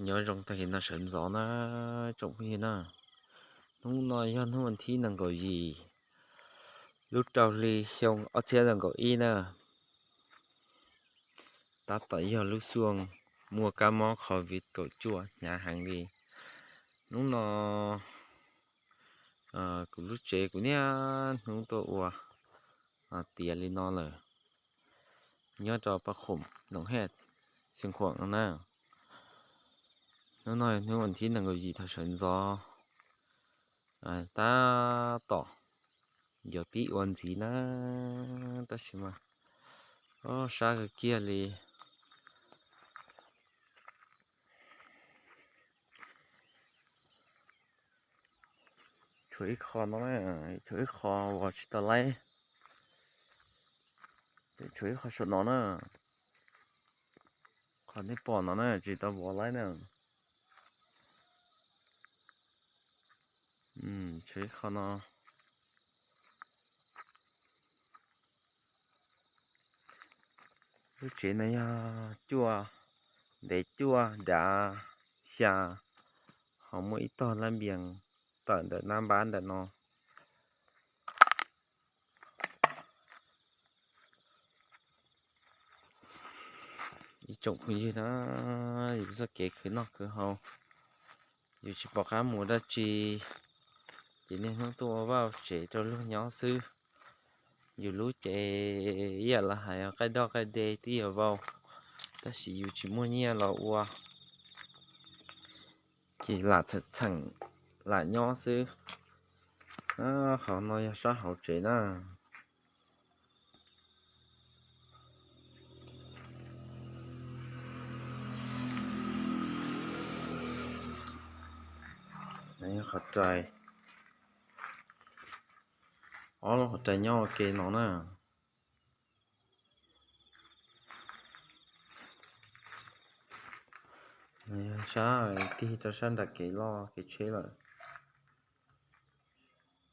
Nyob zoo tag kis no sawv ntxov na tsoom phooj ywg na. Hnub no yog hnub vas thib nees nkaum yim lub rau hli xyoo ob txhiab nees nkaum ib na. Tab tom yog lub xyoo muaj kab mob covid kaum cuaj hnyav heev li. Hnub no kuv lub tsev kuv niaj hnub tuaj ua tiav li no lawm. Nyob rau Paj Khoom Noom Hej, Xeev Khuam no na. Hnub no hnub vas thib nees nkaum yim thaum sawv ntxov, tab tom yuav pib ua ntxiv na, tab sis mas sab kawg kiag li. Tshuav ib qho no na, tshuav ib qho vov tsis tau laib. Tshuav ib qho saum no na, qhov nej pom no na tsis tau vov laib na. Tshuav ib qho no. Lub tsev no yog cuaj, ntev cuaj dav xya, ho muaj ib tog lab npias tawm ntawm nab npab ntawm no. Ib tsoom phooj ywg na, yus txoj kev khwv noj khwv haus, yus tsis pom qab mus dab tsi, ces niaj hnub tuaj ua vaj tsev rau luag nyob xwb. Yus lub ces ib yam li hais qaij doj qaij de twb yuav vau, tab sis yus tsis muaj nyiaj los ua, ces lam txheem txheem lam nyob xwb. Qhov no yog sab hauv tsev na. Qhov rais, ob lub qhov rais nyob ua ke no na. Sab tig rau sab nram kev loj kev tsheb lawm.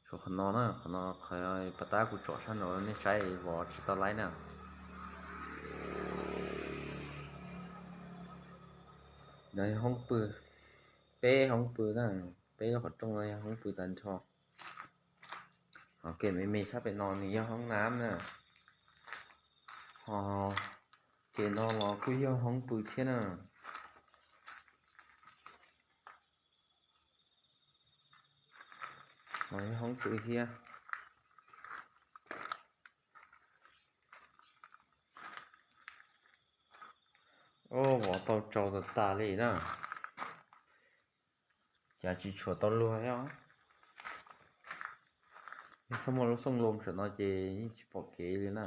Tshuav qhov no na, qhov no qhov pas tab kuv tsom sab nraud nej saib vov tsis tau laib na. No yog hoob pw, peb hoob pw na, peb lub qhov rooj no yog hoob pw tag nrho. Ho kev me me sab pem no nws yog hoob nab na. Ho kev no los kuj yog hoob pw thiab na. Ho yog hoob pw thiab. Vov tau tsau tas tas li na. Cas tsis tshuav tau luag thiab. Yog txhob muaj lub xooj loo saum no ces yeej tsis pom kev li na.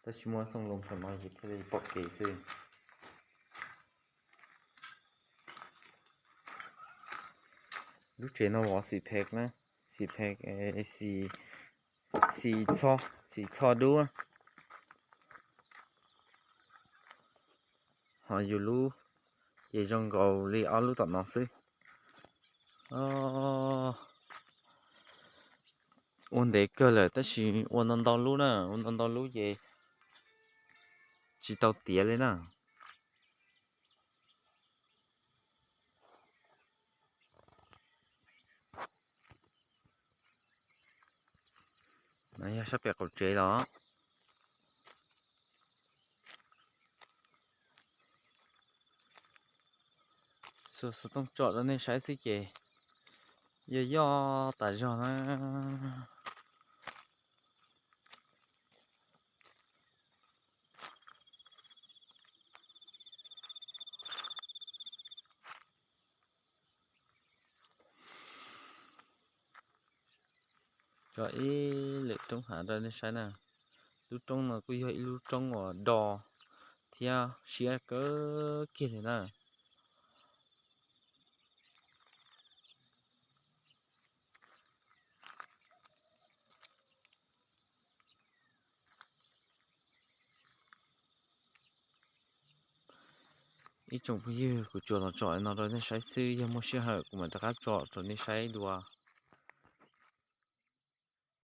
Tab sis muaj xooj loo saum no ces thiaj li pom kev xwb. Lub tsev no vov xim phem na, xim phem, xim, xim txho, xim txho dub. Ho yus lub ces zoo nkaus li ob lub tom no xwb. Ua ntev kawg lawm tab sis ua ntau ntau lub na, ua ntau ntau lub ces tsis tau tiav li na. No yog sab pem qaum tsev los. Xuas xov tooj tsom rau nej saib xwb ces yog yoj tas zog na. Tso ib lwm roob hav rau nej saib na. Lub roob no kuj yog ib lub roob uas do thiab siab kawg kiag li na. Ib tsoom phooj ywg, kuv tsuas los tsom no rau nej saib xwb, yog muaj sij hawm kuv mam rov qab tsom rau nej saib dua.